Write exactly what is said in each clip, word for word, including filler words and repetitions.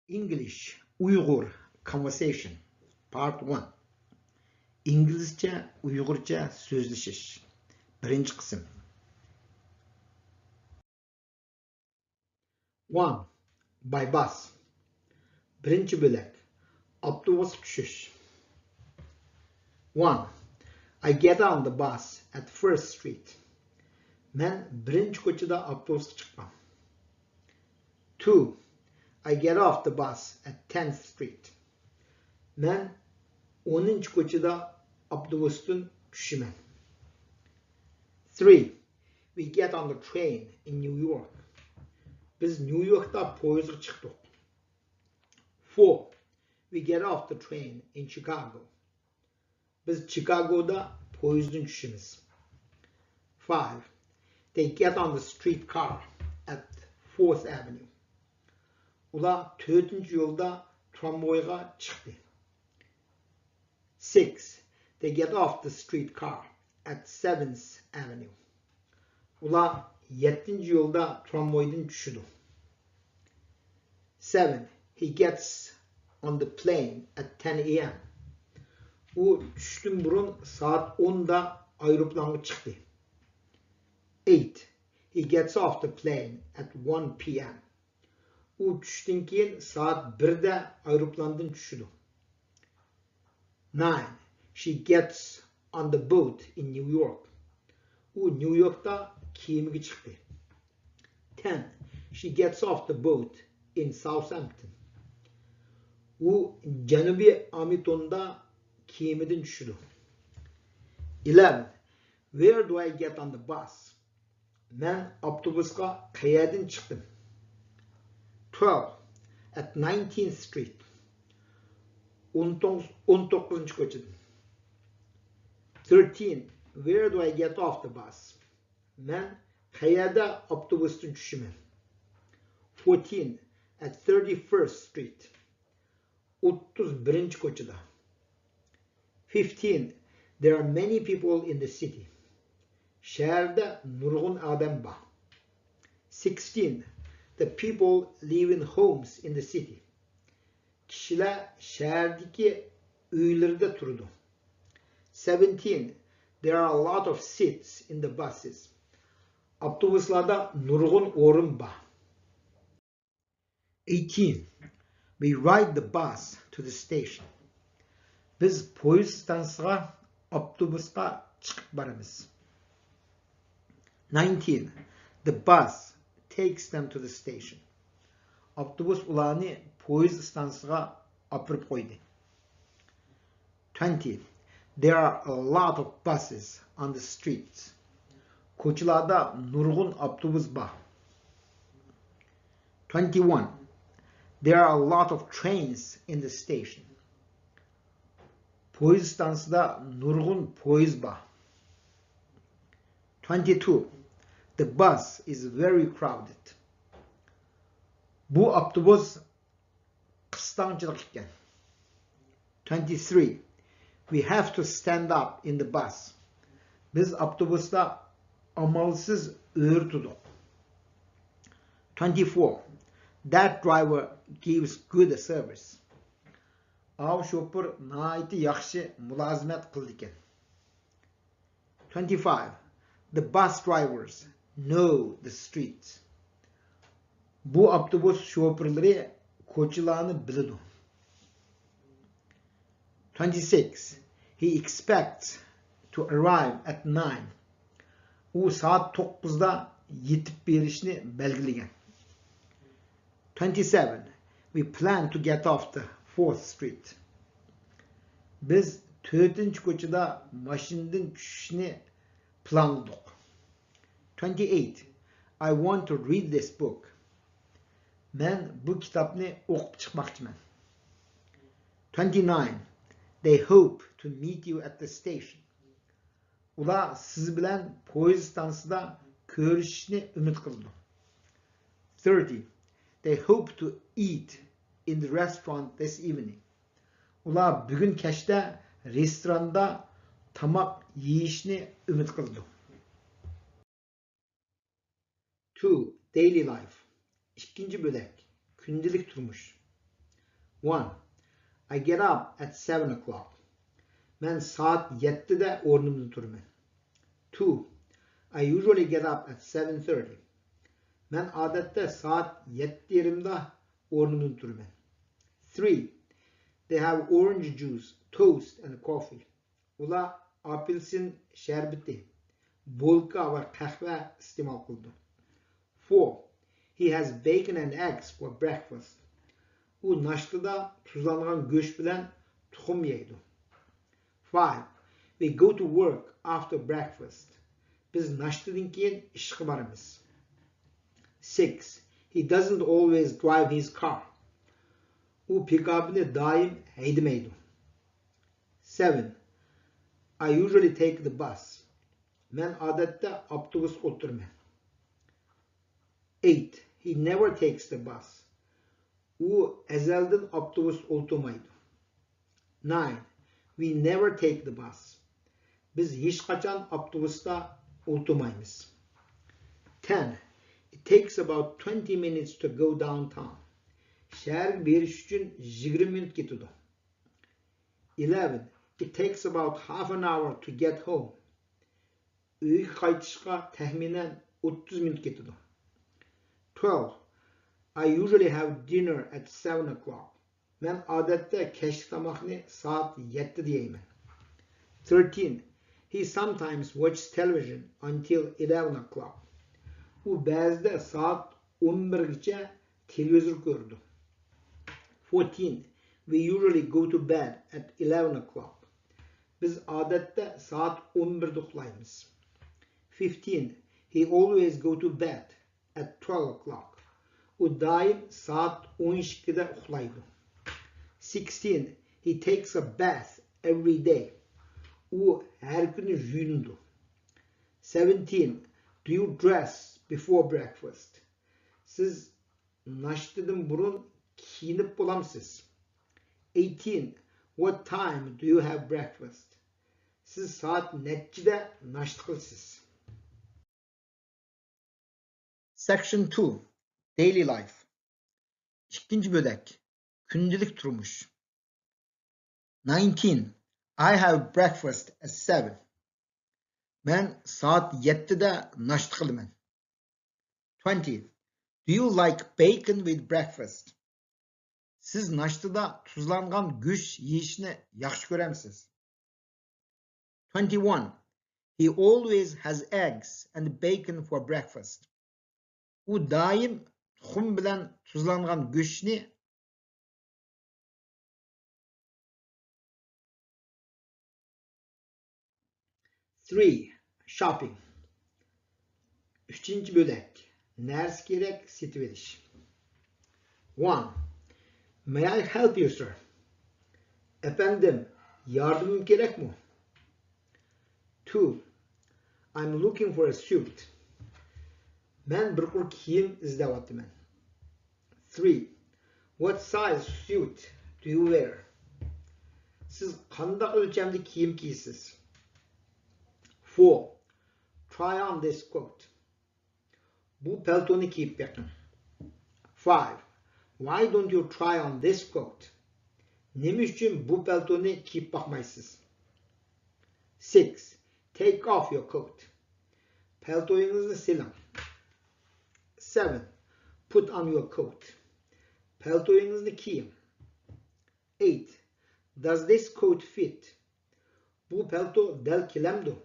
English Uyghur Conversation Part one. ئىنگلىزچە ئۇيغۇرچە سۆزلىشىش. بىرىنچى قىسىم. One. By bus. بىرىنچى بۆلەك. ئاپتوبۇسقا چۈشۈش. One. I get on the bus at First Street. مەن بىرىنچى كوچىدا ئاپتوبۇسقا چىققان. Two. I get off the bus at Tenth Street. مەن ئونىنچى كوچىدا ئاپتوبۇستىن چۈشىمەن. Three. We get on the train in New York. بىز نيۇ يوركتا پويىزغا چىقتۇق. Four. We get off the train in Chicago. بىز چىكاگودا پويىزدىن چۈشىمىز. Five. They get on the streetcar at Fourth Avenue. ئۇلار تۆتىنچى يولدا ترامۋايغا چىقتى. Six. They get off the streetcar at Seventh Avenue. ئۇلار يەتتىنچى يولدا ترامۋايدىن چۈشىدۇ. Seven. He gets on the plane at ten a.m. ئۇ چۈشتىن بۇرۇن سائەت ئوندا ئايروپىلانغا چىقتى. Eight. He gets off the plane at one p.m. ئۇ چۈشتىن كېيىن سائەت بىردە ئايروپىلاندىن چۈشىدۇ. Nine. She gets on the boat in New York. ئۇ نيۇ يوركتا كېمىگە چىقتى. Ten. She gets off the boat in Southampton. ئۇ جەنۇبىي ئامىتوندا كېمىدىن چۈشىدۇ. Eleven. Where do I get on the bus? مەن ئاپتوبۇسقا قەيەردىن چىقتىم؟ Twelve. At Nineteenth Street. ئون توققۇزىنچى كوچىدىن. Thirteen. Where do I get off the bus? مەن قەيەردە ئاپتوبۇستىن چۈشىمەن؟ Fourteen. At Thirty-first Street. ئوتتۇز بىرىنچى كوچىدا. Fifteen. There are many people in the city. شەھەردە نۇرغۇن ئادەم بار. Sixteen. The people live in homes in the city. كىشىلەر شەھەردىكى ئۆيلىرىدە تۇرىدۇ. Seventeen. There are a lot of seats in the buses. ئاپتوبۇسلاردا نۇرغۇن ئورۇن بار. Eighteen. We ride the bus to the station. بىز پويىز ئىستانسىسىغا ئاپتوبۇسقا چىقىپ بارىمىز. Nineteen. The bus takes them to the station. ئاپتوبۇس ئۇلارنى پويىز ئىستانسىسىغا ئاپىرىپ قويدى. Twenty. There are a lot of buses on the streets. كوچىلاردا نۇرغۇن ئاپتوبۇس بار. Twenty-one. There are a lot of trains in the station. پويىز ئىستانسىسىدا نۇرغۇن پويىز بار. Twenty-two. The bus is very crowded. بۇ ئاپتوبۇس قىستاڭچىلىق ئىكەن. Twenty-three. We have to stand up in the bus. بىز ئاپتوبۇستا ئامالسىز ئۆرە تۇردۇق. Twenty-four. That driver gives good service. ئاۋۇ شوپۇر ناھايىتى ياخشى مۇلازىمەت قىلىدىكەن. Twenty-five. The bus drivers know the streets. بۇ ئاپتوبۇس شوپۇرلىرى كوچىلارنى بىلىدۇ. Twenty-six. He expects to arrive at nine. ئۇ سائەت توققۇزدا يېتىپ بېرىشنى بەلگىلىگەن. Twenty-seven. We plan to get off the Fourth Street. بىز تۆتىنچى كوچىدا ماشىنىدىن چۈشۈشنى پىلانلىدۇق. Twenty-eight. I want to read this book. مەن بۇ كىتابنى ئوقۇپ چىقماقچىمەن. Twenty-nine. They hope to meet you at the station. ئۇلار سىز بىلەن پويىز ئىستانسىسىدا كۆرۈشۈشنى ئۈمىد قىلىدۇ. Thirty. They hope to eat in the restaurant this evening. ئۇلار بۈگۈن كەچتە رېستوراندا تاماق يېيىشنى ئۈمىد قىلىدۇ. Two. Daily life. ئىككىنچى بۆلەك. كۈندىلىك تۇرمۇش. One, I get up at seven o'clock. مەن سائەت يەتتىدە ئورنۇمدىن تۇرىمەن. Two, I usually get up at seven thirty. مەن ئادەتتە سائەت يەتتە يېرىمدا ئورنۇمدىن تۇرىمەن. Three, they have orange juice, toast and coffee. ئۇلار ئاپېلسىن شەربىتى، بولكا ۋە قەھۋە ئىستېمال قىلىدۇ. Four, he has bacon and eggs for breakfast. ئۇ ناشتىدا تۇزلانغان گۆش بىلەن تۇخۇم يەيدۇ. Five, we go to work after breakfast. بىز ناشتىدىن كېيىن ئىشقا بارىمىز. Six, he doesn't always drive his car. ئۇ پىكاپىنى دائىم ھەيدىمەيدۇ. Seven, I usually take the bus. مەن ئادەتتە ئاپتوبۇسقا ئولتۇرىمەن. Eight, he never takes the bus. ئۇ ئەزەلدىن ئاپتوبۇستا ئولتۇرمايدۇ. Nine, we never take the bus. بىز ھېچقاچان ئاپتوبۇستا ئولتۇرمايمىز. Ten, it takes about twenty minutes to go downtown. شەھەرگە بېرىش ئۈچۈن يىگىرمە مىنۇت كېتىدۇ. Eleven, it takes about half an hour to get home. ئۆيگە قايتىشقا تەخمىنەن ئوتتۇز مىنۇت كېتىدۇ. Twelve, I usually have dinner at seven o'clock. مەن ئادەتتە كەچلىك تاماقنى سائەت يەتتىدە يەيمەن. Thirteen, he sometimes watches television until eleven o'clock. ئۇ بەزىدە سائەت ئون بىرگىچە تېلېۋىزور كۆرىدۇ. Fourteen, we usually go to bed at eleven o'clock. بىز ئادەتتە سائەت ئون بىردە ئۇخلايمىز. Fifteen, he always go to bed at twelve o'clock. ئۇ دائىم سائەت ئون ئىككىدە ئۇخلايدۇ. Sixteen, he takes a bath every day. ئۇ ھەر كۈنى يۇيۇنىدۇ. Seventeen, do you dress before breakfast? سىز ناشتىدىن بۇرۇن كىيىنىپ بولامسىز؟ Eighteen, what time do you have breakfast? سىز سائەت نەچچىدە ناشتا قىلىسىز؟ Section two, daily life. ئىككىنچى بۆلەك، كۈندىلىك تۇرمۇش. Nineteen, I have breakfast at seven. مەن سائەت يەتتىدە ناشتا قىلىمەن. Twenty, do you like bacon with breakfast? سىز ناشتىدا تۇزلانغان گۆش يېيىشنى ياخشى كۆرەمسىز؟ Twenty-one, he always has eggs and bacon for breakfast. ئۇ دائىم تۇخۇم بىلەن تۇزلانغان گۆشنى Three, shopping. ئۈچىنچى بۆلەك، نەرسە كېرەك سېتىۋېلىش. One, may I help you, sir? ئەپەندىم، ياردىمىم كېرەكمۇ؟ Two, I'm looking for a suit. مەن بىر قۇر كىيىم ئىزدەۋاتىمەن. Three, what size suit do you wear? سىز قانداق ئۆلچەمدە كىيىم كىيىسىز؟ Four, try on this coat. بۇ پەلتونى كىيىپ بېقىڭ. Five, why don't you try on this coat? نېمە ئۈچۈن بۇ پەلتونى كىيىپ باقمايسىز؟ Six, take off your coat. پەلتويىڭىزنى سېلىڭ. Seven, put on your coat. پەلتويىڭىزنى كىيىڭ. Eight, does this coat fit? بۇ پەلتو دەل كېلەمدۇ؟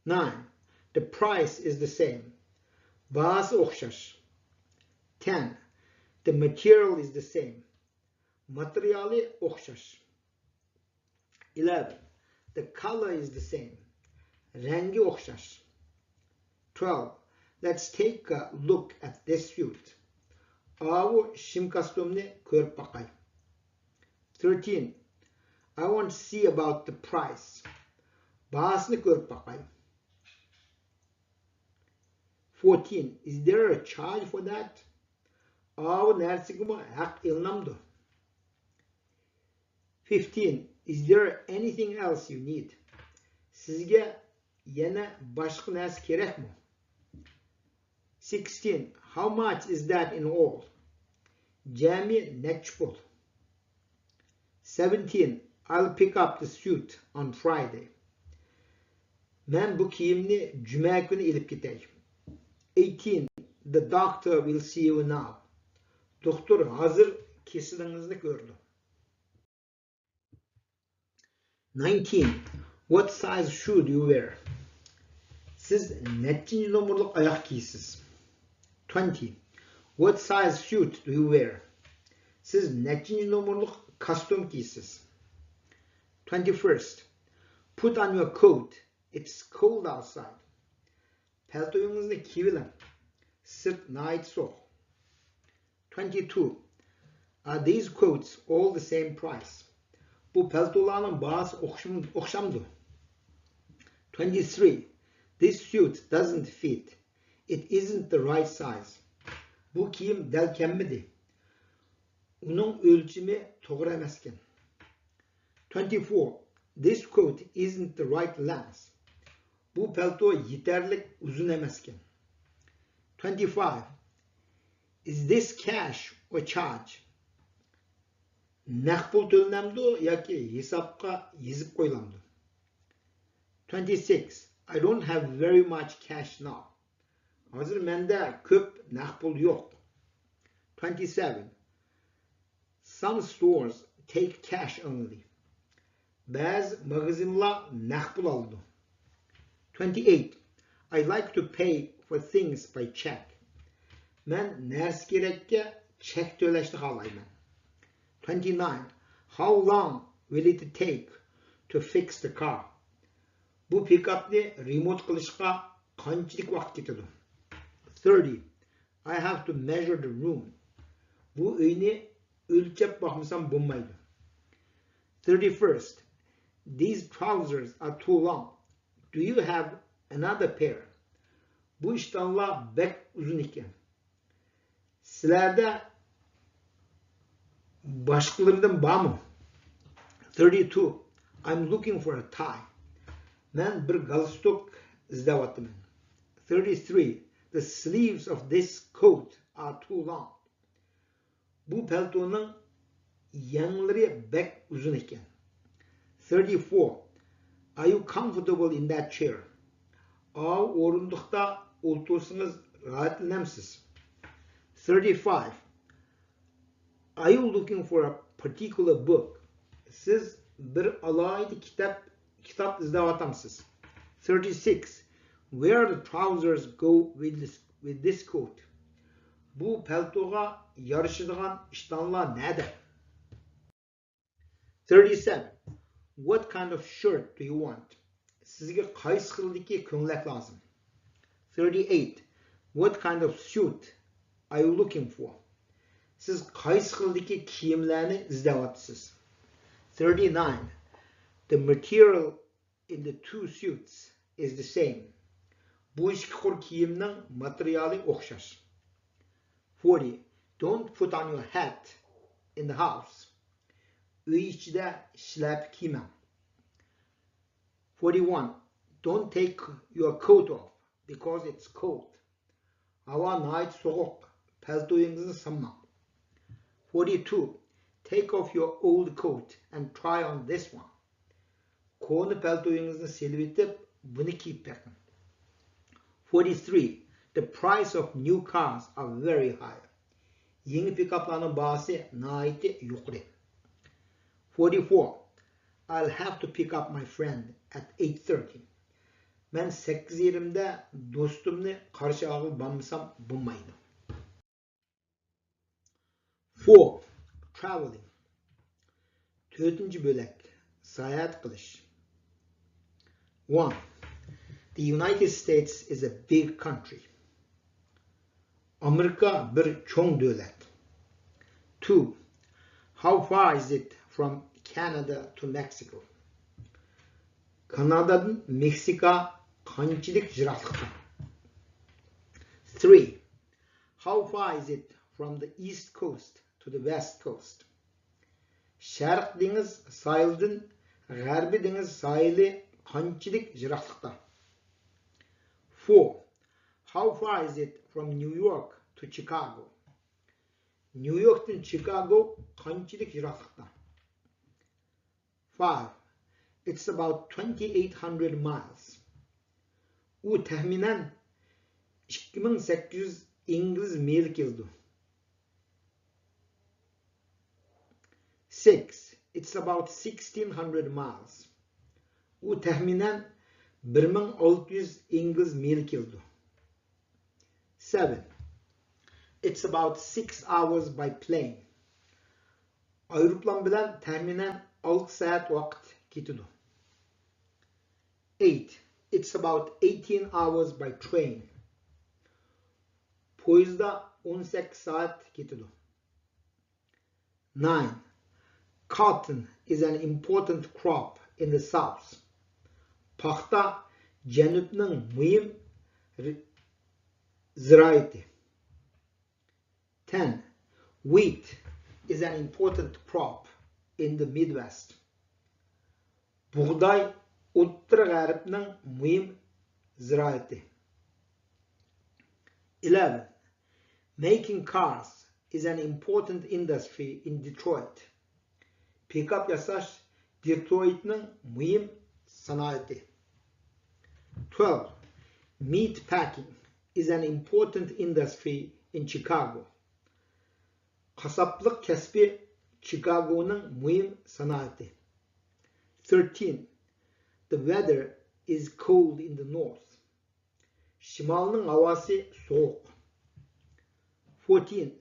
Nine, the price is the same. باھاسى ئوخشاش. Ten, the material is the same. ماتېرىيالى ئوخشاش. Eleven, the color is the same. رەڭگى ئوخشاش. Twelve, let's take a look at this suit. ئاۋۇ شىم كاستيۇمنى كۆرۈپ باقاي. Thirteen, I want to see about the price. باھاسىنى كۆرۈپ باقاي. Fourteen, is there a charge for that? ئاۋۇ نەرسىگىمۇ ھەق ئېلىنامدۇ؟ Fifteen, is there anything else you need? سىزگە يەنە باشقا نەرسە كېرەكمۇ؟ Sixteen, how much is that in all? جەمئىي نەچچە پۇل؟ Seventeen. I'll pick up the suit on Friday. مەن بۇ كىيىمنى جۈمە كۈنى ئېلىپ كېتەي. Eighteen. The doctor will see you now. دوختۇر ھازىر كېسىلىڭىزنى كۆرىدۇ. Nineteen. What size shoe do you wear? سىز نەچچىنچى نومۇرلۇق ئاياغ كىيىسىز؟ Twenty. What size suit do you wear? سىز نەچچىنچى نومۇرلۇق كاستيۇم كىيىسىز؟ Twenty-first. Put on your coat. It's cold outside. پەلتويىڭىزنى كىيىۋېلىڭ. سىرت ناھايىتى سوغۇق. Twenty-two. Are these coats all the same price? بۇ پەلتولارنىڭ باھاسى ئوخشىمىدۇ، ئوخشامدۇ؟ Twenty-three. This suit doesn't fit. It isn't the right size. بۇ كىيىم دەل كەلمىدى. ئۇنىڭ ئۆلچىمى توغرا ئەمەسكەن. Twenty-four. This coat isn't the right length. بۇ پەلتو يېتەرلىك ئۇزۇن ئەمەسكەن. Twenty-five. Is this cash or charge? نەق پۇل تۆلىنەمدۇ ياكى ھېسابقا يېزىپ قويۇلامدۇ؟ Twenty-six. I don't have very much cash now. ھازىر مەندە كۆپ نەق پۇل يوق. Twenty-seven. Some stores take cash only. بەزى ماگازىنلار نەق پۇل ئالىدۇ. Twenty-eight. I like to pay for things by check. مەن نەرسە كېرەككە چەك تۆلەشنى خالايمەن. Twenty-nine. How long will it take to fix the car? بۇ پىكاپنى رېمونت قىلىشقا قانچىلىك ۋاقىت كېتىدۇ؟ Thirty. I have to measure the room. بۇ ئۆينى ئۆلچەپ باقمىسام بولمايدۇ. Thirty-first. These trousers are too long. Do you have another pair? بۇ ئىشتانلار بەك ئۇزۇن ئىكەن. سىلەردە باشقىلىرىدىن بارمۇ؟ Thirty-two. I'm looking for a tie. مەن بىر گالستۇك ئىزدەۋاتىمەن. Thirty-three. The sleeves of this coat are too long. بۇ پەلتونىڭ يەڭلىرى بەك ئۇزۇن ئىكەن. Thirty-four. Are you comfortable in that chair? ئاۋۇ ئورۇندۇقتا ئولتۇرسىڭىز راھەتلىنەمسىز؟ Thirty-five. Are you looking for a particular book? سىز بىر ئالاھىدە كىتاب، كىتاب ئىزدەۋاتامسىز؟ Thirty-six. Where the trousers go with this, with this coat? بۇ پەلتوغا يارىشىدىغان ئىشتانلار نەدە؟ Thirty-seven. What kind of shirt do you want? سىزگە قايسى خىلدىكى كۆڭلەك لازىم؟ Thirty-eight. What kind of suit are you looking for? سىز قايسى خىلدىكى كىيىملەرنى ئىزدەۋاتىسىز؟ Thirty-nine. The material in the two suits is the same. بۇ ئىككى قۇر كىيىمنىڭ ماتېرىيالى ئوخشاش. Forty. Don't put on your hat in the house. ئۆي ئىچىدە شىلەپە كىيمەڭ. Forty-one. Don't take your coat off because it's cold. ھاۋا ناھايىتى سوغۇق، پەلتويىڭىزنى سالماڭ. Forty-two. Take off your old coat and try on this one. كونا پەلتويىڭىزنى سېلىۋېتىپ، بۇنى كىيىپ بېقىڭ. Forty-three. The price of new cars are very high. يېڭى پىكاپلارنىڭ باھاسى ناھايىتى يۇقىرى. Forty-four. I'll have to pick up my friend at eight thirty. مەن سەككىز يېرىمدە دوستۇمنى قارشى ئالغىلى بارمىسام بولمايدۇ. Four. Traveling. تۆتىنچى بۆلەك. ساياھەت قىلىش. One. The United States is a big country. ئامېرىكا بىر چوڭ دۆلەت. Two. How far is it from Canada to Mexico? كانادادىن مېكسىكا قانچىلىك يىراقلىقتا؟ Three. How far is it from the east coast to the west coast? شەرق دېڭىز ساھىلىدىن غەربىي دېڭىز ساھىلى قانچىلىك يىراقلىقتا؟ Four. How far is it from New York to Chicago? نيۇ يوركتىن چىكاگو قانچىلىك يىراقلىقتا؟ Five. It's about twenty-eight hundred miles. ئۇ تەخمىنەن ئىككى مىڭ سەككىز يۈز ئىنگلىز مىلى كېلىدۇ. Six. It's about sixteen hundred miles. ئۇ تەخمىنەن بىر مىڭ ئالتە يۈز ئىنگلىز مىلى كېلىدۇ. Seven. It's about six hours by plane. ئايروپىلان بىلەن تەخمىنەن ئالتە سائەت ۋاقىت كېتىدۇ. Eight. It's about eighteen hours by train. پويىزدا ئون سەككىز سائەت كېتىدۇ. Nine. Cotton is an important crop in the South. پاختا جەنۇبنىڭ مۇھىم ر-، زىرائىتى. Ten. Wheat is an important crop in the Midwest. بۇغداي ئوتتۇرا غەربنىڭ مۇھىم زىرائىتى. Eleven. Making cars is an important industry in Detroit. پىكاپ ياساش دېترويتنىڭ مۇھىم سانائىتى. Twelve. Meat packing is an important industry in Chicago. قاسساپلىق كەسپى چىكاگونىڭ مۇھىم سانائىتى. Thirteen. The weather is cold in the north. شىمالنىڭ ھاۋاسى سوغۇق. Fourteen.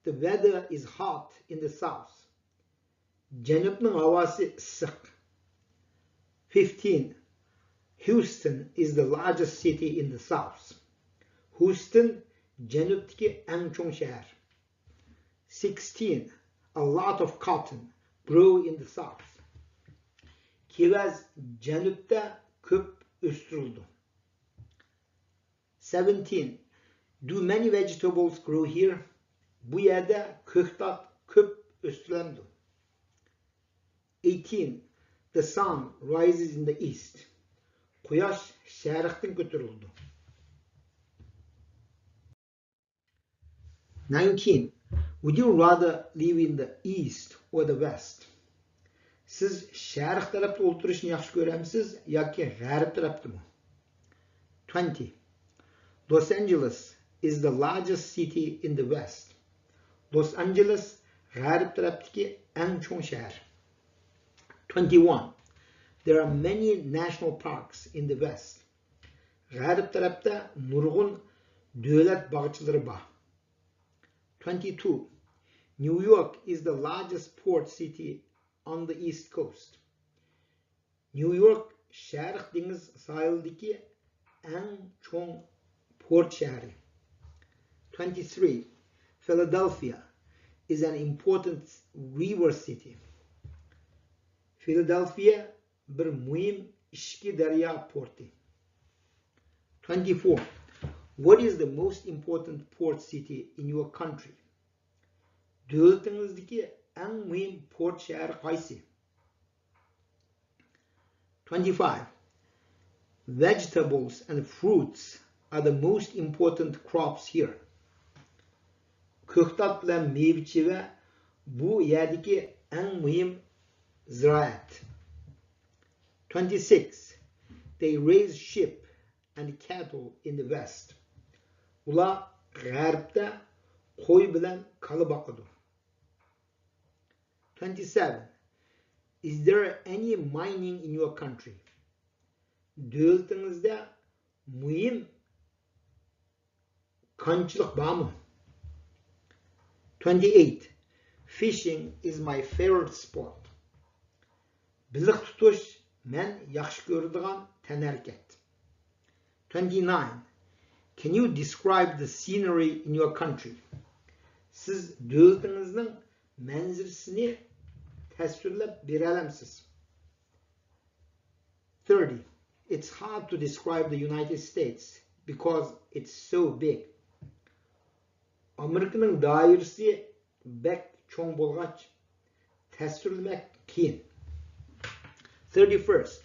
The weather is hot in the south. جەنۇبنىڭ ھاۋاسى ئىسسىق. Fifteen. Houston is the largest city in the south. ھيۇستون جەنۇبتىكى ئەڭ چوڭ شەھەر. Sixteen. A lot of cotton grow in the south. كېۋەز جەنۇبتا كۆپ ئۆستۈرۈلىدۇ. Seventeen. Do many vegetables grow here? بۇ يەردە كۆكتات كۆپ ئۆستۈرۈلەمدۇ؟ Eighteen. The sun rises in the east. قۇياش شەرقتىن كۆتۈرۈلىدۇ. Nineteen. Would you rather live in the east or the west? سىز شەرق تەرەپتە ئولتۇرۇشنى ياخشى كۆرەمسىز ياكى غەرب تەرەپتىمۇ؟ Twenty. Los Angeles is the largest city in the west. لوس ئانژېلېس غەرب تەرەپتىكى ئەڭ چوڭ شەھەر. Twenty-one. There are many national parks in the west. غەرب تەرەپتە نۇرغۇن دۆلەت باغچىلىرى بار. Twenty-two. New York is the largest port city on the east coast. نيۇ يورك شەرق دېڭىز ساھىلىدىكى ئەڭ چوڭ پورت شەھىرى. Twenty-three. Philadelphia is an important river city. فىلادېلفىيە بىر مۇھىم ئىچكى دەريا پورتى. Twenty-four. What is the most important port city in your country? دۆلىتىڭىزدىكى ئەڭ مۇھىم پورت شەھىرى قايسى؟ Twenty-five. Vegetables and fruits are the most important crops here. كۆكتات بىلەن مېۋە-چېۋە بۇ يەردىكى ئەڭ مۇھىم زىرائەت. Twenty-six. They raise sheep and cattle in the west. ئۇلار غەربتە قوي بىلەن كالا باقىدۇ. Twenty-seven. Is there any mining in your country? دۆلىتىڭىزدە مۇھىم كانچىلىق بارمۇ؟ Twenty-eight. Fishing is my favorite sport. بېلىق تۇتۇش مەن ياخشى كۆرىدىغان تەنھەرىكەت. Twenty-nine. Can you describe the scenery in your country? سىز دۆلىتىڭىزنىڭ مەنزىرىسىنى تەسۋىرلەپ بېرەلەمسىز؟ Thirty. It's hard to describe the United States because it's so big. ئامېرىكىنىڭ دائىرىسى بەك چوڭ بولغاچ، تەسۋىرلىمەك قىيىن. Thirty-first.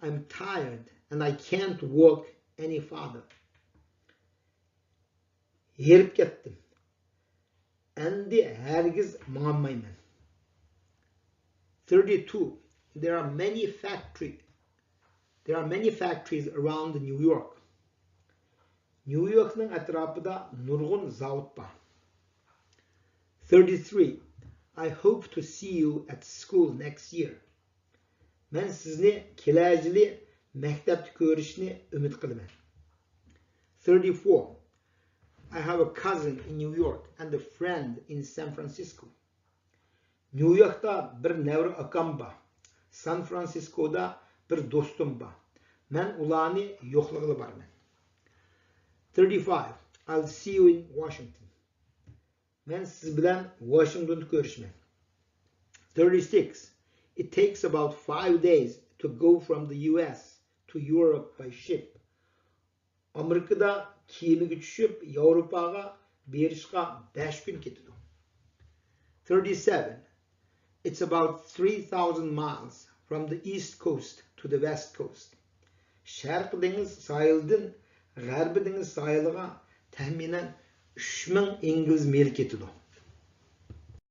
I'm tired and I can't walk any farther. ھېرىپ كەتتىم. ئەمدى ھەرگىز ماڭالمايمەن. Thirty-two. There are many factory. There are many factories around New York. نيۇ يوركنىڭ ئەتراپىدا نۇرغۇن زاۋۇت بار. Thirty-three. I hope to see you at school next year. مەن سىزنى كېلەر يىلى مەكتەپتە كۆرۈشنى ئۈمىد قىلىمەن. Thirty-four. I have a cousin in New York and a friend in San Francisco. نيۇ يوركتا بىر نەۋرە ئاكام بار. سان فرانسىسكودا بىر دوستۇم بار. مەن ئۇلارنى يوقلىغىلى بارىمەن. Thirty-five. I'll see you in Washington. مەن سىز بىلەن ۋاشىنگتوندا كۆرۈشىمەن. Thirty-six. It takes about five days to go from the U S to Europe by ship. ئامېرىكىدا كېمىگە چۈشۈپ ياۋروپاغا بېرىشقا بەش كۈن كېتىدۇ. Thirty-seven. It's about three thousand miles from the east coast to the west coast. شەرقىي دېڭىز ساھىلىدىن غەربىي دېڭىز ساھىلىغا تەخمىنەن ئۈچ مىڭ ئىنگلىز مىلى كېتىدۇ.